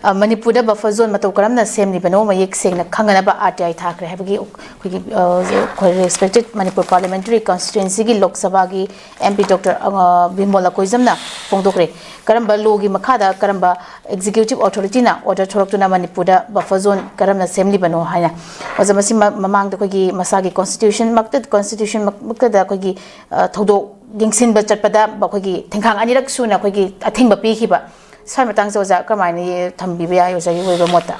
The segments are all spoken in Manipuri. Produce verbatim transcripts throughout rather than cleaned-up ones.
ꯑ, ꯃꯅꯤꯄꯨꯔꯗ ꯕꯐꯔ ꯖꯣꯟ ꯃꯇꯧ ꯀꯔꯝꯅ ꯁꯦꯝꯂꯤꯕꯅꯣ ꯃꯌꯦꯛ ꯁꯦꯡꯅ ꯈꯪꯅꯅꯕ ꯑꯥꯔ ꯇꯤ ꯑꯥꯏ ꯊꯥꯈ꯭ꯔꯦ ꯍꯥꯏꯕꯒꯤ ꯑꯩꯈꯣꯏꯒꯤ, ꯑ, ꯑꯩꯈꯣꯏ ꯔꯦꯁꯄꯦꯛꯇꯦꯗ ꯃꯅꯤꯄꯨꯔ ꯄꯥꯔꯂꯤꯌꯥꯃꯦꯟꯇꯔꯤ ꯀꯟꯁꯇꯤꯇ꯭ꯋꯦꯟꯁꯤꯒꯤ ꯂꯣꯛ ꯁꯚꯥꯒꯤ ꯑꯦꯝ ꯄꯤ ꯗꯣꯛꯇꯔ, ꯑ, ꯕꯤꯃꯣꯜ ꯑꯀꯣꯏꯖꯝꯅ ꯐꯣꯡꯗꯣꯛꯈ꯭ꯔꯦ꯫ ꯀꯔꯝꯕ ꯂꯣꯒꯤ ꯃꯈꯥꯗ ꯀꯔꯝꯕ ꯑꯦꯛꯖꯤꯀ꯭ꯌꯨꯇꯤꯚ ꯑꯣꯊꯣꯔꯤꯇꯤꯅ ꯑꯣꯔꯗꯔ ꯊꯣꯔꯛꯇꯨꯅ ꯃꯅꯤꯄꯨꯔꯗ ꯕꯐꯔ ꯖꯣꯟ ꯀꯔꯝꯅ ꯁꯦꯝꯂꯤꯕꯅꯣ ꯍꯥꯏꯅ? ꯑꯣꯖꯥ, ꯃꯁꯤ ꯃ-, ꯃꯃꯥꯡꯗ ꯑꯩꯈꯣꯏꯒꯤ ꯃꯁꯥꯒꯤ ꯀꯣꯟꯁꯇꯤꯇ꯭ꯌꯨꯁꯟ ꯃꯛꯇ, ꯀꯣꯟꯁꯇꯤꯇ꯭ꯌꯨꯁꯟ ꯃꯛ-, ꯃꯛꯇꯗ ꯑꯩꯈꯣꯏꯒꯤ, ꯑ, ꯊꯧꯗꯣꯛ ꯌꯦꯡꯁꯤꯟꯕ ꯆꯠꯄꯗ ꯑꯩꯈꯣꯏꯒꯤ ꯊꯦꯡꯈꯥꯡ ꯑꯅꯤꯔꯛ ꯁꯨꯅ ꯑꯩꯈꯣꯏꯒꯤ ꯑꯊꯤꯡꯕ ꯄꯤꯈꯤꯕ꯫ ꯁ꯭ꯋꯥꯏ ꯃꯇꯥꯡꯁꯦ ꯑꯣꯖꯥ ꯀꯔꯝꯍꯥꯏꯅ ꯊꯝꯕꯤꯕ ꯌꯥꯏ, ꯑꯣꯖꯥꯒꯤ ꯑꯣꯏꯕ ꯃꯣꯠꯇ?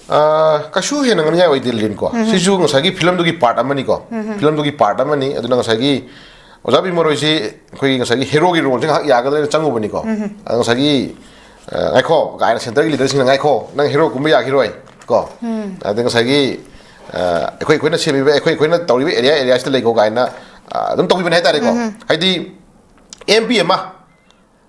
ꯑ, ꯀꯩꯁꯨ ꯍꯦꯟꯅ ꯉꯥꯡꯅꯤꯡꯉꯥꯏ ꯑꯣꯏꯗꯦ, ꯂꯤꯟ, ꯀꯣ꯫ ꯁꯤꯁꯨ ꯉꯁꯥꯏꯒꯤ ꯐꯤꯂꯝꯗꯨꯒꯤ ꯄꯥꯔꯠ ꯑꯃꯅꯤꯀꯣ꯫ ꯐꯤꯂꯝꯗꯨꯒꯤ ꯄꯥꯔꯠ ꯑꯃꯅꯤ꯫ ꯑꯗꯨꯅ ꯉꯁꯥꯏꯒꯤ ꯑꯣꯖꯥ ꯕꯤꯃꯣꯜ ꯍꯣꯏꯁꯤ ꯑꯩꯈꯣꯏꯒꯤ ꯉꯁꯥꯏꯒꯤ ꯍꯦꯔꯣꯒꯤ ꯔꯣꯜꯁꯦ ꯉꯥꯏꯍꯥꯛ ꯌꯥꯒꯗ꯭ꯔꯥꯅ ꯆꯪꯉꯨꯕꯅꯤꯀꯣ꯫ ꯑꯗ ꯉꯁꯥꯏꯒꯤ, ꯑ, "ꯉꯥꯏꯈꯣ" ꯀꯥꯏꯅ ꯁꯦꯟꯇꯔꯒꯤ ꯂꯤꯗꯔꯁꯤꯡꯅ, "ꯉꯥꯏꯈꯣ, ꯅꯪ ꯍꯦꯔꯣ ꯀꯨꯝꯕ ꯌꯥꯈꯤꯔꯣꯏ", ꯀꯣ꯫ ꯑꯗ ꯉꯁꯥꯏꯒꯤ, ꯑ, ꯑꯩꯈꯣꯏ, ꯑꯩꯈꯣꯏꯅ ꯁꯦꯝꯃꯤꯕ, ꯑꯩꯈꯣꯏ, ꯑꯩꯈꯣꯏꯅ ꯇꯧꯔꯤꯕ ꯑꯦꯔꯤꯌꯥ, ꯑꯦꯔꯤꯌꯥꯁꯤꯗ ꯂꯩꯈꯣ ꯀꯥꯏꯅ, ꯑ, ꯑꯗꯨꯝ ꯇꯧꯕꯤꯕꯅꯦ ꯍꯥꯏꯇꯥꯔꯦꯀꯣ꯫ ꯍꯥꯏꯗꯤ ꯑꯦꯝ ꯄꯤ ꯑꯃ,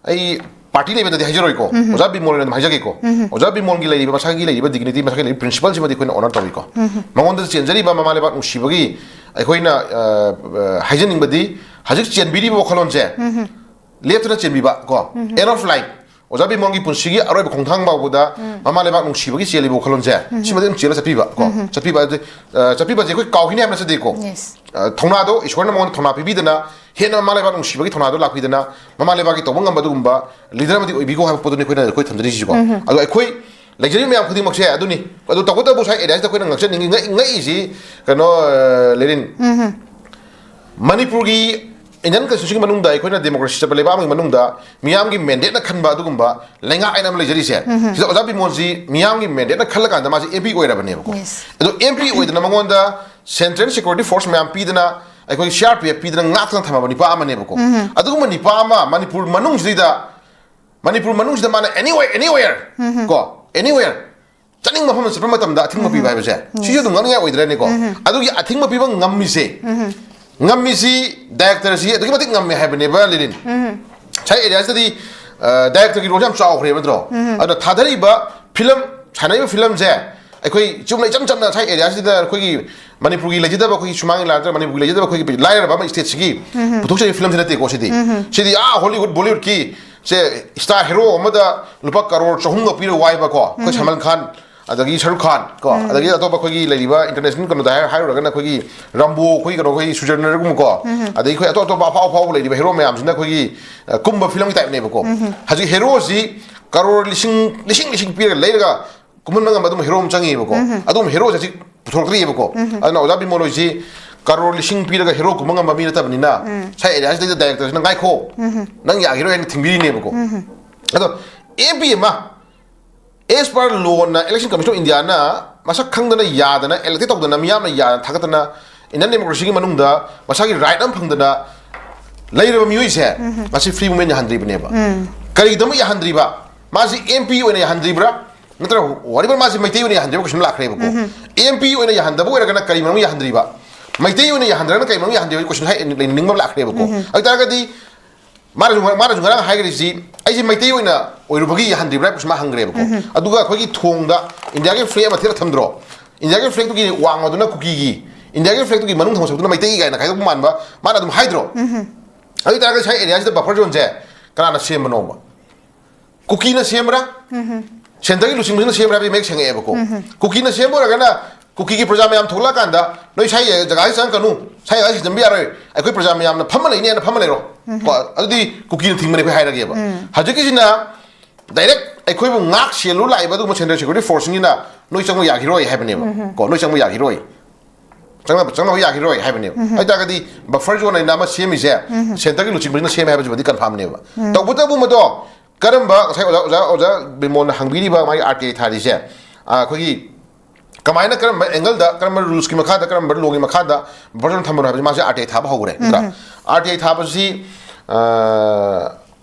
ꯑꯩ ꯄꯥꯔꯇꯤ ꯂꯩꯕꯗꯗꯤ ꯍꯥꯏꯖꯔꯣꯏꯀꯣ, ꯑꯣꯖꯥ ꯕꯤꯃꯣꯜꯅ ꯑꯗꯨꯝ ꯍꯥꯏꯖꯒꯦꯀꯣ꯫ ꯑꯣꯖꯥ ꯕꯤꯃꯣꯜꯒꯤ ꯂꯩꯔꯤꯕ, ꯃꯁꯥꯒꯤ ꯂꯩꯔꯤꯕ ꯗꯤꯒꯅꯤꯇꯤ, ꯃꯁꯥꯒꯤ ꯂꯩꯔꯤꯕ ꯄ꯭ꯔꯤꯟꯁꯤꯄꯜꯁꯤꯃꯗꯤ ꯑꯩꯈꯣꯏꯅ ꯑꯣꯅꯔ ꯇꯧꯏꯀꯣ꯫ ꯃꯉꯣꯟꯗ ꯆꯦꯟꯖꯔꯤꯕ ꯃꯃꯥ ꯂꯩꯕꯥꯛ ꯅꯨꯡꯁꯤꯕꯒꯤ ꯑꯩꯈꯣꯏꯅ, ꯑ, ꯑ, ꯍꯥꯏꯖꯅꯤꯡꯕꯗꯤ, ꯍꯧꯖꯤꯛ ꯆꯦꯟꯕꯤꯔꯤꯕ ꯋꯥꯈꯜꯂꯣꯟꯁꯦ ꯂꯦꯞꯇꯅ ꯆꯦꯟꯕꯤꯕ ꯀꯣ, ꯑꯦꯟ ꯑꯣꯐ ꯂꯥꯏꯐ, ꯑꯣꯖꯥ ꯕꯤꯃꯣꯜꯒꯤ ꯄꯨꯟꯁꯤꯒꯤ ꯑꯔꯣꯏꯕ ꯈꯣꯡꯊꯥꯡ ꯐꯥꯎꯕꯗ ꯃꯃꯥ ꯂꯩꯕꯥꯛ ꯅꯨꯡꯁꯤꯕꯒꯤ ꯆꯦꯜꯂꯤꯕ ꯋꯥꯈꯜꯂꯣꯟꯁꯦ, ꯁꯤꯃꯗꯤ ꯑꯗꯨꯝ ꯆꯦꯜꯂ ꯆꯠꯄꯤꯕ ꯀꯣ꯫ ꯆꯠꯄꯤꯕ ꯑꯗꯨ, ꯑ, ꯆꯠꯄꯤꯕꯁꯦ ꯑꯩꯈꯣꯏ ꯀꯥꯎꯈꯤꯅꯤ ꯍꯥꯏꯕ ꯅꯠꯆꯗꯦꯀꯣ꯫ Yes. ꯑ, ꯊꯧꯅꯥꯗꯣ ꯏꯁꯣꯔꯅ ꯃꯉꯣꯟꯗ ꯊꯧꯅꯥ ꯄꯤꯕꯤꯗꯅ, ꯍꯦꯟꯅ ꯃꯃꯥ ꯂꯩꯕꯥꯛ ꯅꯨꯡꯁꯤꯕꯒꯤ ꯊꯧꯅꯥꯗꯣ ꯂꯥꯛꯄꯤꯗꯅ, ꯃꯃꯥ ꯂꯩꯕꯥꯛꯀꯤ ꯇꯧꯕ ꯉꯝꯕ ꯑꯗꯨꯒꯨꯝꯕ ꯂꯤꯗꯔ ꯑꯃꯗꯤ ꯑꯣꯏꯕꯤꯈꯣ ꯍꯥꯏꯕ ꯄꯣꯠꯇꯨꯅꯤ ꯑꯩꯈꯣꯏꯅ ꯑꯩꯈꯣꯏ ꯊꯝꯖꯔꯤꯁꯤꯀꯣ꯫ ꯑꯗꯣ ꯑꯩꯈꯣꯏ ꯂꯩꯖꯔꯤꯕ ꯃꯌꯥꯝ ꯈꯨꯗꯤꯡꯃꯛꯁꯦ ꯑꯗꯨꯅꯤ꯫ ꯑꯗꯣ ꯇꯧꯕꯇꯕꯨ ꯁ꯭ꯋꯥꯏ ꯑꯦꯔꯤꯌꯥꯁꯤꯗ ꯑꯩꯈꯣꯏꯅ ꯉꯥꯛꯆꯅꯤꯡꯉꯤ, ꯉꯛ-, ꯉꯛꯏꯁꯤ ꯀꯩꯅꯣ, ꯑ, ꯂꯦꯔꯤꯟ, ꯃꯅꯤꯄꯨꯔꯒꯤ ꯏꯟꯗꯤꯌꯟ ꯀꯟꯁꯇꯤꯇ꯭ꯌꯨꯁꯟꯒꯤ ꯃꯅꯨꯡꯗ ꯑꯩꯈꯣꯏꯅ ꯗꯦꯃꯣꯀ꯭ꯔꯦꯁꯤ ꯆꯠꯄ ꯂꯩꯕꯥꯛ ꯑꯃꯒꯤ ꯃꯅꯨꯡꯗ ꯃꯤꯌꯥꯝꯒꯤ ꯃꯦꯟꯗꯦꯠꯅ ꯈꯟꯕ ꯑꯗꯨꯒꯨꯝꯕ ꯂꯩꯉꯥꯛ ꯍꯥꯏꯅ ꯑꯃ ꯂꯩꯖꯔꯤꯁꯦ, ꯁꯤꯗ ꯑꯣꯖꯥ ꯕꯤꯃꯣꯜꯁꯤ ꯃꯤꯌꯥꯝꯒꯤ ꯃꯦꯟꯗꯦꯠꯅ ꯈꯜꯂꯀꯥꯟꯗ ꯃꯥꯁꯤ ꯑꯦꯝ ꯄꯤ ꯑꯣꯏꯔꯕꯅꯦꯕꯀꯣ꯫ Yes. ꯑꯗꯣ ꯑꯦꯝ ꯄꯤ ꯑꯣꯏꯗꯅ ꯃꯉꯣꯟꯗ ꯁꯦꯟꯇ꯭ꯔꯦꯜ ꯁꯦꯀ꯭ꯌꯨꯔꯤꯇꯤ ꯐꯣꯔꯁ ꯃꯌꯥꯝ ꯄꯤꯗꯅ, ꯑꯩꯈꯣꯏꯒꯤ ꯁꯤ ꯑꯥꯔ ꯄꯤ ꯑꯦꯐ ꯄꯤꯗꯅ ꯉꯥꯛꯇꯅ ꯊꯝꯃꯕ ꯅꯤꯄꯥ ꯑꯃꯅꯦꯕꯀꯣ꯫ ꯑꯗꯨꯒꯨꯝꯕ ꯅꯤꯄꯥ ꯑꯃ ꯃꯅꯤꯄꯨꯔ ꯃꯅꯨꯡꯁꯤꯗ, ꯃꯅꯤꯄꯨꯔ ꯃꯅꯨꯡꯁꯤꯗ ꯃꯥꯅ anywhere, anywhere, ꯀꯣ, anywhere, ꯆꯠꯅꯤꯡꯕ ꯃꯐꯝꯗ ꯆꯠꯄ ꯃꯇꯝꯗ ꯑꯊꯤꯡꯕ ꯄꯤꯕ ꯍꯥꯏꯕꯁꯦ, ꯁꯤꯁꯨ ꯑꯗꯨꯝ ꯉꯛꯅꯤꯡꯉꯥꯏ ꯑꯣꯏꯗ꯭ꯔꯅꯦꯀꯣ? ꯑꯗꯨꯒꯤ ꯑꯊꯤꯡꯕ ꯄꯤꯕ ꯉꯝꯃꯤꯁꯦ, ꯉꯝꯃꯤꯁꯤ ꯗꯥꯏꯔꯦꯛꯇꯔꯁꯤ ꯑꯗꯨꯛꯀꯤ ꯃꯇꯤꯛ ꯉꯝꯃꯦ ꯍꯥꯏꯕꯅꯦꯕ, ꯂꯦꯔꯤꯟ꯫ ꯉꯁꯥꯏ ꯑꯦꯔꯤꯌꯥꯁꯤꯗꯗꯤ, ꯑ, ꯗꯥꯏꯔꯦꯛꯇꯔꯒꯤ ꯔꯣꯜꯁꯦ ꯌꯥꯝ ꯆꯥꯎꯈ꯭ꯔꯦꯕ ꯅꯠꯇ꯭ꯔꯣ? ꯑꯗꯨꯅ ꯊꯥꯗꯔꯤꯕ ꯐꯤꯂꯝ, ꯁꯥꯟꯅꯔꯤꯕ ꯐꯤꯂꯝꯁꯦ ꯑꯩꯈꯣꯏ ꯆꯨꯝꯅ ꯏꯆꯝ ꯆꯝꯅ ꯉꯁꯥꯏ ꯑꯦꯔꯤꯌꯥꯁꯤꯗ ꯑꯩꯈꯣꯏꯒꯤ ꯃꯅꯤꯄꯨꯔꯒꯤ ꯂꯩꯖꯗꯕ, ꯑꯩꯈꯣꯏꯒꯤ ꯁꯨꯃꯥꯡ ꯂꯤꯂꯥ ꯅꯠꯇ꯭ꯔꯒ ꯃꯅꯤꯄꯨꯔꯒꯤ ꯂꯩꯖꯗꯕ ꯑꯩꯈꯣꯏꯒꯤ ꯂꯥꯏꯔꯕ ꯑꯃ ꯁ꯭ꯇꯦꯠꯁꯤꯒꯤ ꯄꯨꯊꯣꯛꯆꯔꯤꯕ ꯐꯤꯂꯝꯁꯤ ꯅꯠꯇꯦꯀꯣ ꯁꯤꯗꯤ꯫ ꯁꯤꯗꯤ ꯑꯥ ꯍꯣꯂꯤꯋꯨꯗ, ꯕꯣꯂꯤꯋꯨꯗꯀꯤ ꯁꯦ, ꯁ꯭ꯇꯥꯔ ꯍꯦꯔꯣ ꯑꯃꯗ ꯂꯨꯄꯥ ꯀꯔꯣꯔ ꯆꯍꯨꯝꯒ ꯄꯤꯔꯒ ꯋꯥꯏꯕꯀꯣ, ꯑꯩꯈꯣꯏ ꯁꯜꯃꯥꯟ ꯈꯥꯟ, ꯑꯗꯒꯤ ꯁꯔꯨꯛ ꯈꯥꯟ ꯀꯣ, ꯑꯗꯒꯤ ꯑꯇꯣꯞꯄ ꯑꯩꯈꯣꯏꯒꯤ ꯂꯩꯔꯤꯕ ꯏꯟꯇꯔꯅꯦꯁꯅꯦꯜ ꯀꯩꯅꯣꯗ ꯍꯥꯏꯔ-, ꯍꯥꯏꯔꯨꯔꯒꯅ ꯑꯩꯈꯣꯏꯒꯤ ꯔꯝꯕꯣ, ꯑꯩꯈꯣꯏꯒꯤ ꯀꯩꯅꯣ, ꯑꯩꯈꯣꯏꯒꯤ ꯁ꯭ꯋꯤꯖꯔꯅꯔꯒꯨꯝꯕꯀꯣ, ꯑꯗꯒꯤ ꯑꯩꯈꯣꯏ ꯑꯇꯣꯞ ꯑꯇꯣꯞꯄ ꯑꯐꯥꯎ ꯑꯐꯥꯎꯕ ꯂꯩꯔꯤꯕ ꯍꯦꯔꯣ ꯃꯌꯥꯝꯁꯤꯅ ꯑꯩꯈꯣꯏꯒꯤ, ꯑ, ꯀꯨꯝꯕ ꯐꯤꯂꯝꯒꯤ ꯇꯥꯏꯞꯅꯦꯕꯀꯣ꯫ ꯍꯧꯖꯤꯛ ꯍꯦꯔꯣꯁꯤ ꯀꯔꯣꯔ ꯂꯤꯁꯤꯡ, ꯂꯤꯁꯤꯡ ꯂꯤꯁꯤꯡ ꯄꯤꯔꯒ ꯂꯩꯔꯒ ꯀꯨꯝꯍꯟꯕ ꯉꯝꯕ ꯑꯗꯨꯝ ꯍꯦꯔꯣ ꯑꯃ ꯆꯪꯉꯦꯕꯀꯣ꯫ ꯑꯗꯨꯝ ꯍꯦꯔꯣꯁꯦ ꯍꯧꯖꯤꯛ ꯄꯨꯊꯣꯔꯛꯇ꯭ꯔꯤꯑꯕꯀꯣ꯫ ꯑꯗꯨꯅ ꯑꯣꯖꯥ ꯕꯤꯃꯣꯜ ꯍꯣꯏꯁꯤ ꯀꯔꯣꯔ ꯂꯤꯁꯤꯡ ꯄꯤꯔꯒ ꯍꯦꯔꯣ ꯀꯨꯝꯕ ꯉꯝꯕ ꯃꯤ ꯅꯠꯇꯕꯅꯤꯅ, ꯁ꯭ꯋꯥꯏ ꯑꯦꯔꯤꯌꯥꯁꯤꯗꯩꯗ ꯗꯥꯏꯔꯦꯛꯇꯔꯁꯤꯅ "ꯉꯥꯏꯈꯣ, ꯅꯪ ꯌꯥꯈꯤꯔꯣꯏ" ꯍꯥꯏꯅ ꯊꯤꯡꯕꯤꯔꯤꯅꯦꯕꯀꯣ꯫ ꯑꯗꯣ ꯑꯦꯝ ꯄꯤ ꯑꯃ, as per law ꯅ, Election Commission of India ꯅ ꯃꯁꯛ ꯈꯪꯗꯅ ꯌꯥꯗꯅ, ꯏꯂꯦꯛꯇꯦꯗ ꯇꯧꯗꯅ, ꯃꯤꯌꯥꯝꯅ ꯌꯥꯗꯅ ꯊꯥꯒꯠꯇꯅ, ꯏꯟꯗꯤꯌꯥꯟ ꯗꯦꯃꯣꯀ꯭ꯔꯦꯁꯤꯒꯤ ꯃꯅꯨꯡꯗ ꯃꯁꯥꯒꯤ ꯔꯥꯏꯠ ꯑꯃ ꯐꯪꯗꯅ ꯂꯩꯔꯕ ꯃꯤꯑꯣꯏꯁꯦ ꯉꯁꯤ ꯐ꯭ꯔꯤ ꯃꯨꯚꯃꯦꯟ ꯌꯥꯍꯟꯗ꯭ꯔꯤꯕꯅꯦꯕ꯫ ꯀꯔꯤꯒꯤꯗꯃꯛ ꯌꯥꯍꯟꯗ꯭ꯔꯤꯕ? ꯃꯥꯁꯤ ꯑꯦꯝ ꯄꯤ ꯑꯣꯏꯅ ꯌꯥꯍꯟꯗ꯭ꯔꯤꯕ꯭ꯔꯥ? ꯅꯠꯇ꯭ꯔꯒ whatever, ꯃꯥꯁꯤ ꯃꯩꯇꯩ ꯑꯣꯏꯅ ꯌꯥꯍꯟꯗ꯭ꯔꯤꯕ ꯀꯣꯏꯁꯟ ꯂꯥꯛꯈ꯭ꯔꯦꯕꯀꯣ꯫ ꯑꯦꯝ ꯄꯤ ꯑꯣꯏꯅ ꯌꯥꯍꯟꯗꯕ ꯑꯣꯏꯔꯒꯅ ꯀꯔꯤ ꯃꯔꯝ ꯌꯥꯍꯟꯗ꯭ꯔꯤꯕ? ꯃꯩꯇꯩ ꯑꯣꯏꯅ ꯌꯥꯍꯟꯗ꯭ꯔꯒꯅ ꯀꯔꯤ ꯃꯔꯝ ꯌꯥꯍꯟꯗ꯭ꯔꯤꯕ ꯀꯣꯏꯁꯟ ꯍꯥꯏ-, ꯂꯩꯅꯅꯤꯡꯕ ꯑꯃ ꯂꯥꯛꯈ꯭ꯔꯦꯕꯀꯣ꯫ ꯑꯗꯨ ꯇꯥꯔꯒꯗꯤ ꯃꯥꯅꯁꯨ ꯉ-, ꯃꯥꯅꯁꯨ ꯉꯔꯥꯡ ꯍꯥꯏꯈ꯭ꯔꯤꯁꯤ, "ꯑꯩꯁꯦ ꯃꯩꯇꯩ ꯑꯣꯏꯅ ꯑꯣꯏꯔꯨꯕꯒꯤ ꯌꯥꯍꯟꯗ꯭ꯔꯤꯕ꯭ꯔꯥ?" ꯍꯥꯏꯕ ꯀꯣꯏꯁꯟ ꯃꯥ ꯍꯪꯈ꯭ꯔꯦꯕꯀꯣ꯫ ꯑꯗꯨꯒ ꯑꯩꯈꯣꯏꯒꯤ ꯊꯣꯡꯗ ꯏꯟꯗꯤꯌꯥꯒꯤ ꯐ꯭ꯂꯦꯒ ꯑꯃ ꯊꯦꯠꯂ ꯊꯝꯗ꯭ꯔꯣ? ꯏꯟꯗꯤꯌꯥꯒꯤ ꯐ꯭ꯂꯦꯒꯇꯨꯒꯤ ꯋꯥꯡꯃꯗꯨꯅ ꯀꯨꯀꯤꯒꯤ, ꯏꯟꯗꯤꯌꯥꯒꯤ ꯐ꯭ꯂꯦꯒꯇꯨꯒꯤ ꯃꯅꯨꯡ ꯊꯪꯕ ꯁꯔꯨꯛꯇꯨꯅ ꯃꯩꯇꯩꯒꯤ ꯀꯥꯏꯅ ꯈꯥꯏꯗꯣꯛꯄ ꯃꯥꯟꯕ ꯃꯥꯅ ꯑꯗꯨꯝ ꯍꯥꯏꯗ꯭ꯔꯣ? ꯑꯗꯨ ꯑꯣꯏ ꯇꯥꯔꯒꯗꯤ ꯁ꯭ꯋꯥꯏ ꯑꯦꯔꯤꯌꯥꯁꯤꯗ ꯕꯐꯔ ꯖꯣꯟꯁꯦ ꯀꯅꯥꯅ ꯁꯦꯝꯕꯅꯣꯕ? ꯀꯨꯀꯤꯅ ꯁꯦꯝꯕ꯭ꯔꯥ? ꯁꯦꯟꯇꯔꯒꯤ ꯂꯨꯆꯤꯡꯕꯁꯤꯅ ꯁꯦꯝꯕ꯭ꯔꯥ ꯍꯥꯏꯕꯗꯤ ꯃꯌꯦꯛ ꯁꯦꯡꯉꯛꯑꯦꯕꯀꯣ꯫ ꯀꯨꯀꯤꯅ ꯁꯦꯝꯕ ꯑꯣꯏꯔꯒꯅ ꯀꯨꯀꯤꯒꯤ ꯄ꯭ꯔꯖꯥ ꯃꯌꯥꯝ ꯊꯣꯛꯂꯛꯑꯀꯥꯟꯗ, "ꯅꯣꯏ ꯁ꯭ꯋꯥꯏ ꯖꯒꯥꯁꯤ ꯆꯪꯉꯛꯀꯅꯨ, ꯁ꯭ꯋꯥꯏ ꯖꯒꯥꯁꯤ ꯆꯪꯕ ꯌꯥꯔꯣꯏ, ꯑꯩꯈꯣꯏ ꯄ꯭ꯔꯖꯥ ꯃꯌꯥꯝꯅ ꯐꯝꯃ ꯂꯩꯅꯦꯅ ꯐꯝꯃ ꯂꯩꯔꯣ"꯫ ꯀꯣ, ꯑꯗꯨꯗꯤ ꯀꯨꯀꯤꯅ ꯊꯤꯡꯕꯅꯦ ꯑꯩꯈꯣꯏ ꯍꯥꯏꯔꯒꯦꯕ꯫ ꯍꯧꯖꯤꯛꯀꯤꯁꯤꯅ ꯗꯥꯏꯔꯦꯛ ꯑꯩꯈꯣꯏꯕꯨ ꯉꯥꯛ ꯁꯦꯜꯂꯨ ꯂꯥꯛꯏꯕ ꯑꯗꯨꯒꯨꯝꯕ ꯁꯦꯟꯇ꯭ꯔꯦꯜ ꯁꯦꯀ꯭ꯌꯨꯔꯤꯇꯤ ꯐꯣꯔꯁꯁꯤꯡꯁꯤꯅ "ꯅꯣꯏ ꯆꯪꯕ ꯌꯥꯈꯤꯔꯣꯏ" ꯍꯥꯏꯕꯅꯦꯕ꯫ ꯀꯣ, "ꯅꯣꯏ ꯆꯪꯕ ꯌꯥꯈꯤꯔꯣꯏ, ꯆꯪꯅꯕ, ꯆꯪꯅꯕ ꯌꯥꯈꯤꯔꯣꯏ" ꯍꯥꯏꯕꯅꯦꯕ꯫ ꯑꯗꯨ ꯑꯣꯏꯇꯥꯔꯒꯗꯤ ꯕꯐꯔ ꯖꯣꯟ ꯍꯥꯏꯅ ꯑꯃ ꯁꯦꯝꯃꯤꯁꯦ ꯁꯦꯟꯇꯔꯒꯤ ꯂꯨꯆꯤꯡꯕꯁꯤꯅ ꯁꯦꯝꯃꯦ ꯍꯥꯏꯕꯁꯤꯃꯗꯤ ꯀꯟꯐꯥꯔꯝꯅꯦꯕ꯫ ꯇꯧꯕꯇꯕꯨ ꯃꯗꯣ ꯀꯔꯝꯕ, ꯉꯁꯥꯏ ꯑꯣꯖꯥ, ꯑꯣꯖꯥ, ꯑꯣꯖꯥ ꯕꯤꯃꯣꯜꯅ ꯍꯪꯕꯤꯔꯤꯕ ꯃꯥꯒꯤ ꯑꯥꯔ ꯇꯤ ꯑꯥꯏ ꯊꯥꯔꯤꯁꯦ, ꯑ, ꯑꯩꯈꯣꯏꯒꯤ ꯀꯃꯥꯏꯅ, ꯀꯔꯝꯕ ꯑꯦꯡꯒꯜꯗ, ꯀꯔꯝꯕ ꯔꯨꯜꯁꯀꯤ ꯃꯈꯥꯗ, ꯀꯔꯝꯕ ꯂꯣꯒꯤ ꯃꯈꯥꯗ ꯕꯐꯔ ꯖꯣꯟ ꯊꯝꯕꯅꯣ ꯍꯥꯏꯕꯁꯤ ꯃꯥꯁꯦ ꯑꯥꯔ ꯇꯤ ꯑꯥꯏ ꯊꯥꯕ ꯍꯧꯈ꯭ꯔꯦ, ꯅꯠꯇ꯭ꯔꯥ? ꯑꯥꯔ ꯇꯤ ꯑꯥꯏ ꯊꯥꯕꯁꯤ, ꯑ,